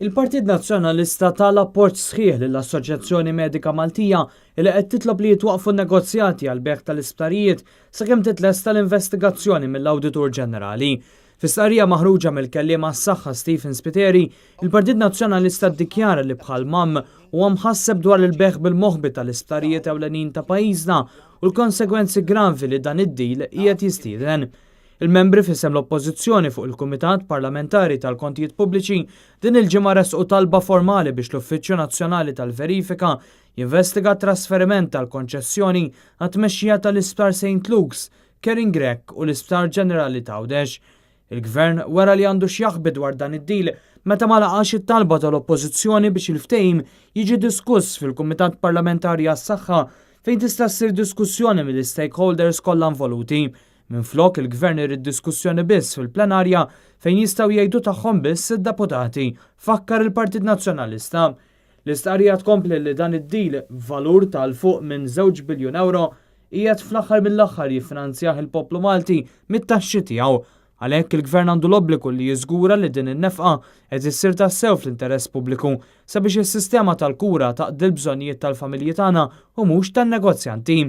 Il-Partit Nazzjonalista ta l-appoġġ sħiħ lill-Assoċjazzjoni Medika Maltija li qed titlob li jitwaqfu negozjati għal bejgħ tal-isptarijiet sakemm titlesta l-investigazzjoni mill-Awditur Ġenerali. Fi stqarrija maħruġa mill-kelliem għas-saħħa Stephen Spiteri, il-Partit Nazzjonalista ddikjara li bħal MAM huwa mħasseb dwar il-bejgħ bil-moħbi tal-isptarijiet ewlenin ta' pajjiżna u l-konsegwenzi gravi li dan id-deal qiegħed jistieden. Il-membri f'isem l-Oppożizzjoni fuq il-Kumitat Parlamentari tal-Kontijiet Pubbliċi din il-ġimgħa ressqu talba formali biex l-Uffiċċju Nazzjonali tal-Verifika jinvestiga trasferiment tal-konċessjoni għat-tmexxija tal-Isptar St. Luke's, Karin Grech u l-Isptar Ġenerali t'Għawdex. Il-Gvern wera li għandu x'jaħbi dwar dan id-deal meta ma laqax it-talba tal-Oppożizzjoni biex il-ftehim jiġi diskuss fil-Kumitat Parlamentari għas-Saħħa, fejn tista' ssir diskussjoni mill-stakeholders kollha involuti. Minflok, il-Gvern irid diskussjoni biss fil-plenarja fejn jistgħu jgħidu tagħhom biss id-deputati, fakkar il-Partit Nazzjonalista. L-istqarrija tkompli li dan id-deal valur ta' 'l fuq minn 2 biljun euro qiegħed fl-aħħar mill-aħħar jiffinanzjah il-poplu Malti mit-taxxi tiegħu. Għalhekk il-Gvern għandu l-obbligu li jiżgura li din in-nefqa qed issir tassew fl-interess pubbliku sabiex is-sistema tal-kura taqdi l-bżonnijiet tal-familji tagħna u mhux tan-negozjanti.